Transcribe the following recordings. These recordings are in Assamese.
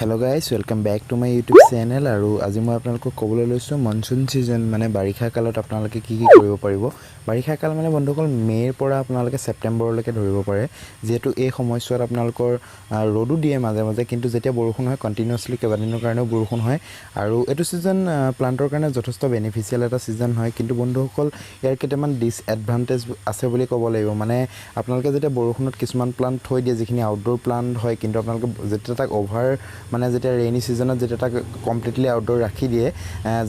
Hello guys, welcome back to my YouTube channel. আৰু আজি মই আপোনালোকক ক'বলৈ লৈছোঁ মনচুন ছিজন মানে বাৰিষা কালত আপোনালোকে কি কি কৰিব পাৰিব। বাৰিষা কাল মানে বন্ধুসকল, মে'ৰ পৰা আপোনালোকে ছেপ্টেম্বৰলৈকে ধৰিব পাৰে, যিহেতু এই সময়ছোৱাত আপোনালোকৰ ৰ'দো দিয়ে মাজে মাজে, কিন্তু যেতিয়া বৰষুণ হয়, কণ্টিনিউৱাছলি কেইবাদিনৰ কাৰণেও বৰষুণ হয়। আৰু এইটো ছিজন প্লাণ্টৰ কাৰণে যথেষ্ট বেনিফিচিয়েল এটা ছিজন হয়। কিন্তু বন্ধুসকল, ইয়াৰ কেইটামান ডিছএডভান্টেজ আছে বুলি ক'ব লাগিব। মানে আপোনালোকে যেতিয়া বৰষুণত কিছুমান প্লাণ্ট থৈ দিয়ে, যিখিনি আউটড'ৰ প্লাণ্ট হয়, কিন্তু আপোনালোকে যেতিয়া তাক অ'ভাৰ মানে যেতিয়া ৰেইনি ছিজনত যেতিয়া তাক কমপ্লিটলি আউটড'ৰ ৰাখি দিয়ে,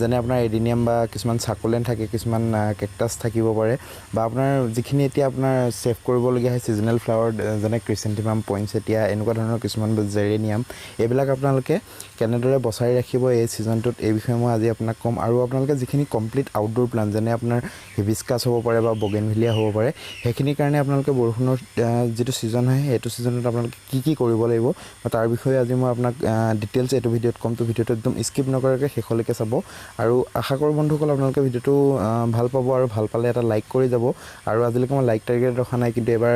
যেনে আপোনাৰ এডিনিয়াম বা কিছুমান চাকুলেণ্ট থাকে, কিছুমান কেকটাছ থাকিব পাৰে বা আপোনাৰ যিখিনি এতিয়া আপোনাৰ ছেভ কৰিবলগীয়া হয় ছিজনেল ফ্লাৱাৰ, যেনে ক্ৰিচেণ্টিমাম, পইনচেটিয়া, এনেকুৱা ধৰণৰ কিছুমান, জেৰেনিয়াম, এইবিলাক আপোনালোকে কেনেদৰে বচাই ৰাখিব এই ছিজনটোত, এই বিষয়ে মই আজি আপোনাক ক'ম। আৰু আপোনালোকে যিখিনি কমপ্লিট আউটড'ৰ প্লাণ্ট, যেনে আপোনাৰ হিবিস্কাছ হ'ব পাৰে বা বগেনভিলিয়া হ'ব পাৰে, সেইখিনিৰ কাৰণে আপোনালোকে বৰষুণৰ যিটো ছিজন হয়, সেইটো ছিজনত আপোনালোকে কি কি কৰিব লাগিব বা তাৰ বিষয়ে আজি মই আপোনাক ডিটেইলছ এইটো ভিডিঅ'ত ক'ম। তো ভিডিঅ'টো একদম স্কিপ নকৰাকৈ শেষলৈকে চাব আৰু আশা কৰোঁ বন্ধুসকল, আপোনালোকে ভিডিঅ'টো ভাল পাব আৰু ভাল পালে এটা লাইক কৰি যাব। আৰু আজিলৈকে মই লাইক টাৰ্গেট ৰখা নাই, কিন্তু এইবাৰ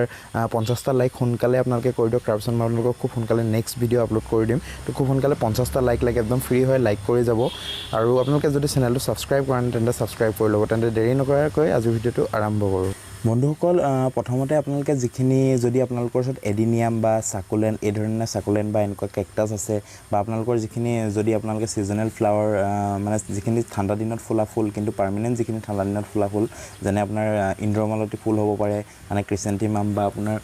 50টা লাইক সোনকালে আপোনালোকে কৰি দিয়ক। তাৰপিছত মই আপোনালোকক খুব সোনকালে নেক্সট ভিডিঅ' আপলোড কৰি দিম। তো খুব সোনকালে 50টা লাইক লাগে, একদম ফ্ৰী হয়, লাইক কৰি যাব। আৰু আপোনালোকে যদি চেনেলটো ছাবস্ক্ৰাইব কৰা নাই, তেন্তে ছাবস্ক্ৰাইব কৰি ল'ব। তেন্তে দেৰি নকৰাকৈ আজিৰ ভিডিঅ'টো আৰম্ভ কৰোঁ। বন্ধুসকল, প্ৰথমতে আপোনালোকে যিখিনি যদি আপোনালোকৰ ওচৰত এডিনিয়াম বা চাকুলেণ্ট, এই ধৰণে চাকুলেণ্ট বা এনেকুৱা কেকটাছ আছে বা আপোনালোকৰ যিখিনি যদি আপোনালোকে ছিজনেল ফ্লাৱাৰ, মানে যিখিনি ঠাণ্ডা দিনত ফুলা ফুল, কিন্তু পাৰ্মানেণ্ট যিখিনি ঠাণ্ডা দিনত ফুলা ফুল, যেনে আপোনাৰ ইন্দ্ৰমালতী ফুল হ'ব পাৰে, মানে ক্ৰিচেণ্টিমাম বা আপোনাৰ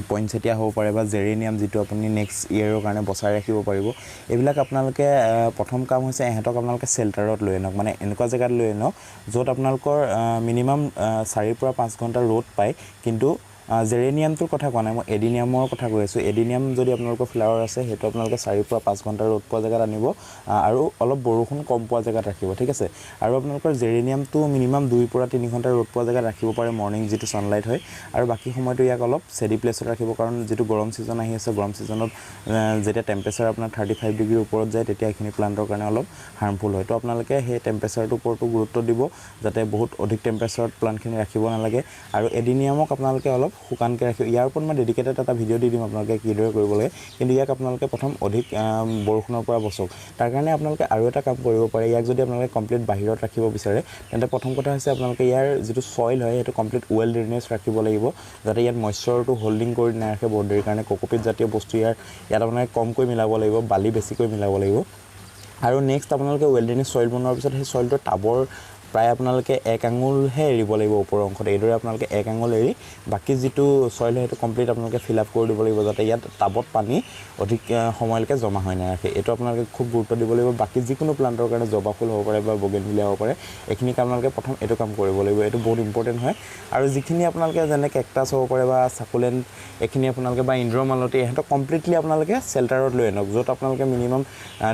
পইনচেটিয়া হ'ব পাৰে বা জেৰেনিয়াম, যিটো আপুনি নেক্সট ইয়েৰৰ কাৰণে বচাই ৰাখিব পাৰিব, এইবিলাক আপোনালোকে প্ৰথম কাম হৈছে ইহঁতক আপোনালোকে চেল্টাৰত লৈ আনক। মানে এনেকুৱা জেগাত লৈ আনক য'ত আপোনালোকৰ মিনিমাম 4ৰ পৰা 5 ঘণ্টা ৰ'দ পায়। কিন্তু জেৰেনিয়ামটোৰ কথা কোৱা নাই মই, এডিনিয়ামৰ কথা কৈ আছোঁ। এডিনিয়াম যদি আপোনালোকৰ ফ্লাৱাৰ আছে, সেইটো আপোনালোকে 4ৰ পৰা 5 ঘণ্টা ৰ'দ পোৱা জেগাত আনিব আৰু অলপ বৰষুণ কম পোৱা জেগাত ৰাখিব, ঠিক আছে? আৰু আপোনালোকৰ জেৰেনিয়ামটো মিনিমাম 2ৰ পৰা 3 ঘণ্টা ৰ'দ পোৱা জেগাত ৰাখিব পাৰে, মৰ্ণিং যিটো ছানলাইট হয়। আৰু বাকী সময়টো ইয়াক অলপ শ্বেডি প্লেচত ৰাখিব, কাৰণ যিটো গৰম ছিজন আহি আছে, গৰম ছিজনত যেতিয়া টেম্পাৰেচাৰ আপোনাৰ 35 ডিগ্ৰীৰ ওপৰত যায়, তেতিয়া এইখিনি প্লাণ্টৰ কাৰণে অলপ হাৰ্মফুল হয়। তো আপোনালোকে সেই টেম্পাৰেচাৰটোৰ ওপৰতো গুৰুত্ব দিব, যাতে বহুত অধিক টেম্পাৰেচাৰত প্লাণ্টখিনি ৰাখিব নালাগে। আৰু এডিনিয়ামক আপোনালোকে অলপ শুকানকৈ ৰাখিব। ইয়াৰ ওপৰত মই ডেডিকেটেড এটা ভিডিঅ' দি দিম আপোনালোকে কিদৰে কৰিব লাগে। কিন্তু ইয়াক আপোনালোকে প্ৰথম অধিক বৰষুণৰ পৰা বচাওক। তাৰ কাৰণে আপোনালোকে আৰু এটা কাম কৰিব পাৰে। ইয়াক যদি আপোনালোকে কমপ্লিট বাহিৰত ৰাখিব বিচাৰে, তেন্তে প্ৰথম কথা হৈছে আপোনালোকে ইয়াৰ যিটো ছইল হয়, সেইটো কমপ্লিট ৱেল ড্ৰেইনেজ ৰাখিব লাগিব, যাতে ইয়াত মইশ্চাৰটো হোল্ডিং কৰি নাৰাখে বহুত দেৰিৰ কাৰণে। কক'পিট জাতীয় বস্তু ইয়াত আপোনালোকে কমকৈ মিলাব লাগিব, বালি বেছিকৈ মিলাব লাগিব। আৰু নেক্সট আপোনালোকে ৱেল ড্ৰেইনেজ ছইল বনোৱাৰ পিছত সেই ছইলটোৰ টাবৰ প্ৰায় আপোনালোকে এক আঙুলহে এৰিব লাগিব ওপৰৰ অংশত। এইদৰে আপোনালোকে এক আঙুল এৰি বাকী যিটো ছইল হয়, সেইটো কমপ্লিট আপোনালোকে ফিল আপ কৰি দিব লাগিব, যাতে ইয়াত টাবত পানী অধিক সময়লৈকে জমা হৈ নাৰাখে। এইটো আপোনালোকে খুব গুৰুত্ব দিব লাগিব। বাকী যিকোনো প্লাণ্টৰ কাৰণে, জবা ফুল হ'ব পাৰে বা বগেনভিলিয়া হ'ব পাৰে, এইখিনিক আপোনালোকে প্ৰথম এইটো কাম কৰিব লাগিব। এইটো বহুত ইম্পৰ্টেণ্ট হয়। আৰু যিখিনি আপোনালোকে যেনে কেকটাছ হ'ব পাৰে বা চাকুলেণ্ট, এইখিনি আপোনালোকে বা ইন্দ্ৰমালতী, ইহঁতক কমপ্লিটলি আপোনালোকে চেল্টাৰত লৈ আনক, য'ত আপোনালোকে মিনিমাম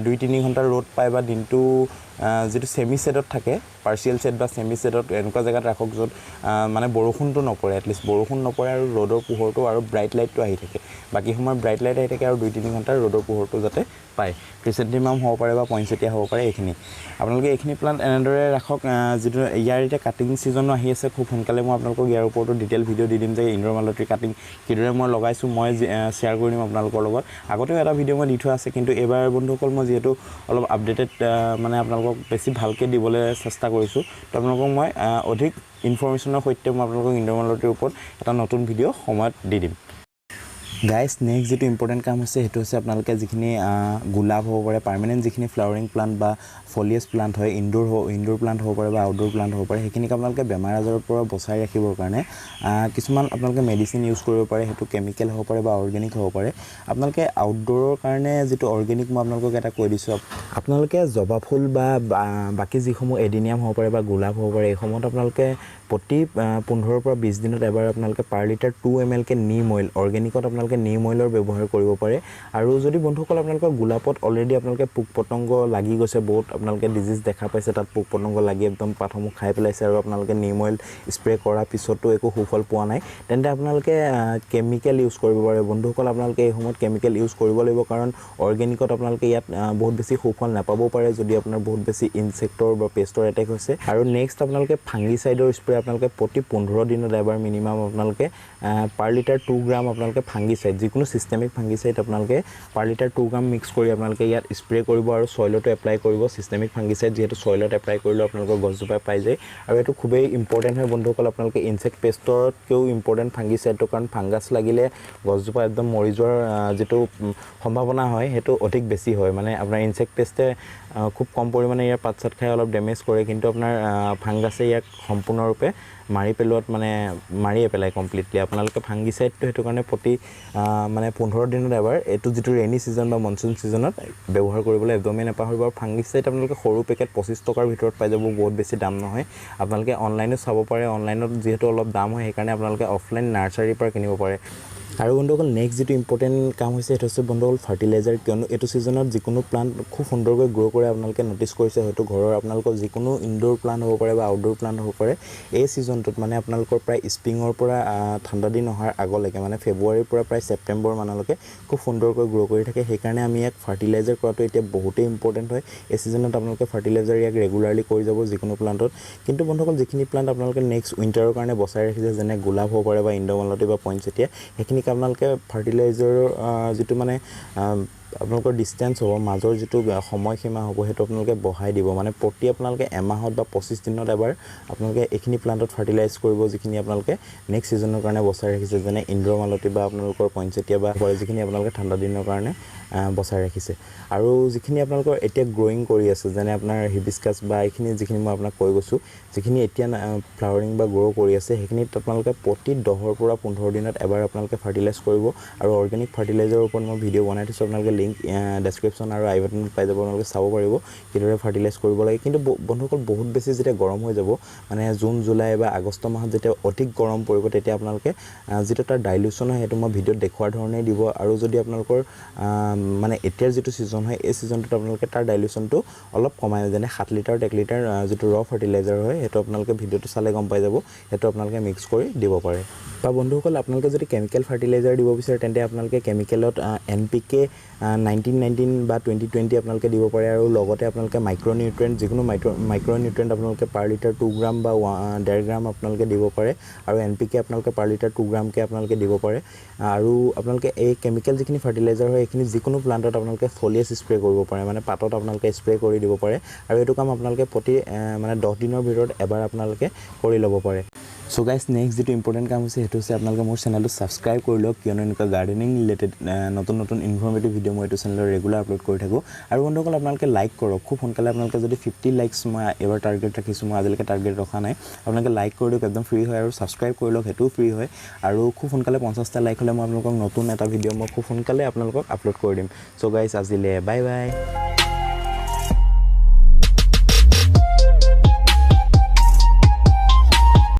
2-3 ঘণ্টা ৰ'দ পায় বা দিনটো যিটো ছেমি শ্বেডত থাকে, পাৰ্চিয়েল শ্বেড বা ছেমি শ্বেডত, এনেকুৱা জেগাত ৰাখক য'ত মানে বৰষুণটো নপৰে, এটলিষ্ট বৰষুণ নপৰে আৰু ৰ'দৰ পোহৰটো আৰু ব্ৰাইট লাইটটো আহি থাকে। বাকী সময়ত ব্ৰাইট লাইট আহি থাকে আৰু 2-3 ঘণ্টা ৰ'দৰ পোহৰটো যাতে পায়। ক্ৰিচেণ্টিমাম হ'ব পাৰে বা পইনচেটিয়া হ'ব পাৰে, এইখিনি আপোনালোকে এইখিনি প্লাণ্ট এনেদৰে ৰাখক। যিটো ইয়াৰ এতিয়া কাটিং ছিজনো আহি আছে খুব সোনকালে, মই আপোনালোকক ইয়াৰ ওপৰতো ডিটেইল ভিডিঅ' দি দিম যে ইন্দ্ৰমালতীৰ কাটিং কিদৰে মই লগাইছোঁ, মই শ্বেয়াৰ কৰি দিম আপোনালোকৰ লগত। আগতেও এটা ভিডিঅ' মই দি থোৱা আছে, কিন্তু এইবাৰ বন্ধুসকল, মই যিহেতু অলপ আপডেটেড, মানে আপোনালোকক বেছি ভালকৈ দিবলৈ চেষ্টা কৰিছোঁ, তো আপোনালোকক মই অধিক ইনফৰ্মেশ্যনৰ সৈতে মই আপোনালোকক ইন্দ্ৰমালতীৰ ওপৰত এটা নতুন ভিডিঅ' সময়ত দি দিম। গাইজ, নেক্সট যিটো ইম্পৰ্টেণ্ট কাম হৈছে, সেইটো হৈছে আপোনালোকে যিখিনি গোলাপ হ'ব পাৰে, পাৰ্মানেণ্ট যিখিনি ফ্লাৱাৰিং প্লাণ্ট বা ফলিয়াছ প্লাণ্ট হয়, ইনড'ৰ প্লাণ্ট হ'ব পাৰে বা আউটড'ৰ প্লাণ্ট হ'ব পাৰে, সেইখিনিক আপোনালোকে বেমাৰ আজাৰৰ পৰা বচাই ৰাখিবৰ কাৰণে কিছুমান আপোনালোকে মেডিচিন ইউজ কৰিব পাৰে। সেইটো কেমিকেল হ'ব পাৰে বা অৰ্গেনিক হ'ব পাৰে। আপোনালোকে আউটড'ৰৰ কাৰণে যিটো অৰ্গেনিক, মই আপোনালোকক এটা কৈ দিছোঁ। আপোনালোকে জবা ফুল বা বাকী যিসমূহ এডিনিয়াম হ'ব পাৰে বা গোলাপ হ'ব পাৰে, এইসমূহত আপোনালোকে প্ৰতি 15ৰ পৰা 20 দিনত এবাৰ আপোনালোকে পাৰ লিটাৰ 2 ml কে নিম অইল, অৰ্গেনিকত আপোনালোকে নিম অইলৰ ব্যৱহাৰ কৰিব পাৰে। আৰু যদি বন্ধুসকল, আপোনালোকৰ গোলাপত অলৰেডি আপোনালোকে পোক পতংগ লাগি গৈছে, বহুত আপোনালোকে ডিজিজ দেখা পাইছে, তাত পোক পতংগ লাগি একদম পাতসমূহ খাই পেলাইছে আৰু আপোনালোকে নিম অইল স্প্ৰে কৰাৰ পিছতো একো সুফল পোৱা নাই, তেন্তে আপোনালোকে কেমিকেল ইউজ কৰিব পাৰে। বন্ধুসকল, আপোনালোকে এই সময়ত কেমিকেল ইউজ কৰিব লাগিব, কাৰণ অৰ্গেনিকত আপোনালোকে ইয়াত বহুত বেছি সুফল নাপাবও পাৰে, যদি আপোনাৰ বহুত বেছি ইনচেক্টৰ বা পেষ্টৰ এটেক হৈছে। আৰু নেক্সট আপোনালোকে ফাংগিচাইডৰ স্প্ৰে আপোনালোকে প্ৰতি 15 দিনত এবাৰ মিনিমাম আপোনালোকে পাৰ লিটাৰ 2 গ্ৰাম আপোনালোকে ফাংগিচাইডৰ ফাংগিচাইড, যিকোনো চিষ্টেমিক ফাংগিচাইড আপোনালোকে পাৰ লিটাৰ 2 গ্ৰাম মিক্স কৰি আপোনালোকে ইয়াত স্প্ৰে কৰিব আৰু ছইলতো এপ্লাই কৰিব। চিষ্টেমিক ফাংগিচাইড যিহেতু ছইলত এপ্লাই কৰিলেও আপোনালোকৰ গছজোপাই পাই যায় আৰু এইটো খুবেই ইম্পৰ্টেণ্ট হয় বন্ধুসকল। আপোনালোকে ইনচেক্ট পেষ্টতকৈও ইম্পৰ্টেণ্ট ফাংগিচাইডটো, কাৰণ ফাংগাছ লাগিলে গছজোপা একদম মৰি যোৱাৰ যিটো সম্ভাৱনা হয়, সেইটো অধিক বেছি হয়। মানে আপোনাৰ ইনচেক্ট পেষ্টে খুব কম পৰিমাণে ইয়াৰ পাত চাত খাই অলপ ডেমেজ কৰে, কিন্তু আপোনাৰ ফাংগাছে ইয়াক সম্পূৰ্ণৰূপে মাৰি পেলোৱাত, মানে মাৰিয়ে পেলায় কমপ্লিটলি। আপোনালোকে ফাংগিচাইডটো সেইটো কাৰণে প্ৰতি মানে 15 দিনত এবাৰ এইটো যিটো ৰেইনি ছিজন বা মনচুন ছিজনত ব্যৱহাৰ কৰিবলৈ একদমেই নাপাহৰিব। আৰু ফাংগিচাইড আপোনালোকে সৰু পেকেট 25 টকাৰ ভিতৰত পাই যাব, বহুত বেছি দাম নহয়। আপোনালোকে অনলাইনো চাব পাৰে। অনলাইনত যিহেতু অলপ দাম হয়, সেইকাৰণে আপোনালোকে অফলাইন নাৰ্চাৰীৰ পৰা কিনিব পাৰে। আৰু বন্ধুসকল, নেক্সট যিটো ইম্পৰ্টেণ্ট কাম হৈছে, সেইটো হৈছে বন্ধুসকল ফাৰ্টিলাইজাৰ। কিয়নো এইটো ছিজনত যিকোনো প্লাণ্ট খুব সুন্দৰকৈ গ্ৰ' কৰে। আপোনালোকে ন'টিছ কৰিছে হয়তো, ঘৰৰ আপোনালোকৰ যিকোনো ইনড'ৰ প্লাণ্ট হ'ব পাৰে বা আউটড'ৰ প্লাণ্ট হ'ব পাৰে, এই ছিজনটোত মানে আপোনালোকৰ প্ৰায় স্প্ৰিঙৰ পৰা ঠাণ্ডা দিন অহাৰ আগলৈকে, মানে ফেব্ৰুৱাৰীৰ পৰা প্ৰায় ছেপ্টেম্বৰ মানলৈকে খুব সুন্দৰকৈ গ্ৰ' কৰি থাকে। সেইকাৰণে আমি ইয়াক ফাৰ্টিলাইজাৰ কৰাটো এতিয়া বহুতেই ইম্পৰ্টেণ্ট হয়। এই ছিজনত আপোনালোকে ফাৰ্টিলাইজাৰ ইয়াক ৰেগুলাৰলি কৰি যাব যিকোনো প্লাণ্টত। কিন্তু বন্ধুসকল, যিখিনি প্লাণ্ট আপোনালোকে নেক্সট উইণ্টাৰৰ কাৰণে বচাই ৰাখিছে, যেনে গোলাপ হ'ব পাৰে বা ইন্দ্ৰমালতী বা পইনচেটিয়া, সেইখিনিক আপোনালোকে ফাৰ্টিলাইজাৰৰ যিটো মানে আপোনালোকৰ ডিষ্টেঞ্চ হ'ব, মাজৰ যিটো সময়সীমা হ'ব, সেইটো আপোনালোকে বঢ়াই দিব। মানে প্ৰতি আপোনালোকে এমাহত বা 25 দিনত এবাৰ আপোনালোকে এইখিনি প্লাণ্টত ফাৰ্টিলাইজ কৰিব, যিখিনি আপোনালোকে নেক্সট ছিজনৰ কাৰণে বচাই ৰাখিছে, যেনে ইন্দ্ৰমালতী বা আপোনালোকৰ পইনচেটিয়া বা যিখিনি আপোনালোকে ঠাণ্ডা দিনৰ কাৰণে বচাই ৰাখিছে। আৰু যিখিনি আপোনালোকৰ এতিয়া গ্ৰ'য়িং কৰি আছে, যেনে আপোনাৰ হিবিস্কাছ বা এইখিনি যিখিনি মই আপোনাক কৈ গৈছোঁ, যিখিনি এতিয়া ফ্লাৱাৰিং বা গ্ৰ' কৰি আছে, সেইখিনিত আপোনালোকে প্ৰতি 10ৰ পৰা 15 দিনত এবাৰ আপোনালোকে ফাৰ্টিলাইজ কৰিব। আৰু অৰ্গেনিক ফাৰ্টিলাইজাৰৰ ওপৰত মই ভিডিঅ' বনাই থৈছোঁ। আপোনালোকে লিংক ডেছক্ৰিপশ্যন আৰু আই বাটনত পাই যাব। আপোনালোকে চাব পাৰিব কিদৰে ফাৰ্টিলাইজ কৰিব লাগে। কিন্তু বন্ধুসকল, বহুত বেছি যেতিয়া গৰম হৈ যাব, মানে জুন, জুলাই বা আগষ্ট মাহত যেতিয়া অধিক গৰম পৰিব, তেতিয়া আপোনালোকে যিটো তাৰ ডাইলিউশ্যন হয়, সেইটো মই ভিডিঅ'ত দেখুওৱাৰ ধৰণেই দিব। আৰু যদি আপোনালোকৰ মানে এতিয়াৰ যিটো ছিজন হয়, এই ছিজনটোত আপোনালোকে তাৰ ডাইলিউশ্যনটো অলপ কমাই, যেনে 7 লিটাৰত 1 লিটাৰ যিটো ৰ ফাৰ্টিলাইজাৰ হয়, সেইটো আপোনালোকে ভিডিঅ'টো চালে গম পাই যাব, সেইটো আপোনালোকে মিক্স কৰি দিব পাৰে। বা বন্ধুসকল, আপোনালোকে যদি কেমিকেল ফাৰ্টিলাইজাৰ দিব বিচাৰে, তেন্তে আপোনালোকে কেমিকেলত এনপিকে 19 19 বা 20 20 আপোনালোকে দিব পাৰে। আৰু লগতে আপোনালোকে মাইক্ৰ'নিউট্ৰেণ্ট, যিকোনো মাইক্ৰ'নিউট্ৰেণ্ট আপোনালোকে পাৰ লিটাৰ 2 গ্ৰাম বা 1.5 গ্ৰাম আপোনালোকে দিব পাৰে। আৰু এনপিকে আপোনালোকে পাৰ লিটাৰ 2 গ্ৰামকৈ আপোনালোকে দিব পাৰে। আৰু আপোনালোকে এই কেমিকেল যিখিনি ফাৰ্টিলাইজাৰ হয়, এইখিনি যিকোনো প্লাণ্টত আপোনালোকে ফলিয়াছ স্প্ৰে কৰিব পাৰে, মানে পাতত আপোনালোকে স্প্ৰে কৰি দিব পাৰে। আৰু এইটো কাম আপোনালোকে প্ৰতি মানে 10 দিনৰ ভিতৰত এবাৰ আপোনালোকে কৰি ল'ব পাৰে। চ' গাইজ, নেক্সট যিটো ইম্পৰ্টেণ্ট কাম হৈছে, সেইটো হৈছে আপোনালোকে মোৰ চেনেলটো ছাবস্ক্ৰাইব কৰি লওক, কিয়নো এনেকুৱা গাৰ্ডেনিং ৰিলেটেড নতুন নতুন ইনফৰ্মেটিভ ভিডিঅ' মই এইটো চেনেলত ৰেগুলাৰ আপলোড কৰি থাকোঁ। আৰু বন্ধুসকল, আপোনালোকে লাইক কৰক খুব সোনকালে। আপোনালোকে যদি 50 লাইকছ, মই এইবাৰ টাৰ্গেট ৰাখিছোঁ, মই আজিলৈকে টাৰ্গেট ৰখা নাই, আপোনালোকে লাইক কৰি দিয়ক, একদম ফ্ৰী হয়। আৰু ছাবস্ক্ৰাইব কৰি লওক, সেইটোও ফ্ৰী হয়। আৰু খুব সোনকালে 50টা লাইক হ'লে মই আপোনালোকক নতুন এটা ভিডিঅ' মই খুব সোনকালে আপোনালোকক আপলোড কৰি দিম। চ' গাইজ, আজিলৈ বাই বাই।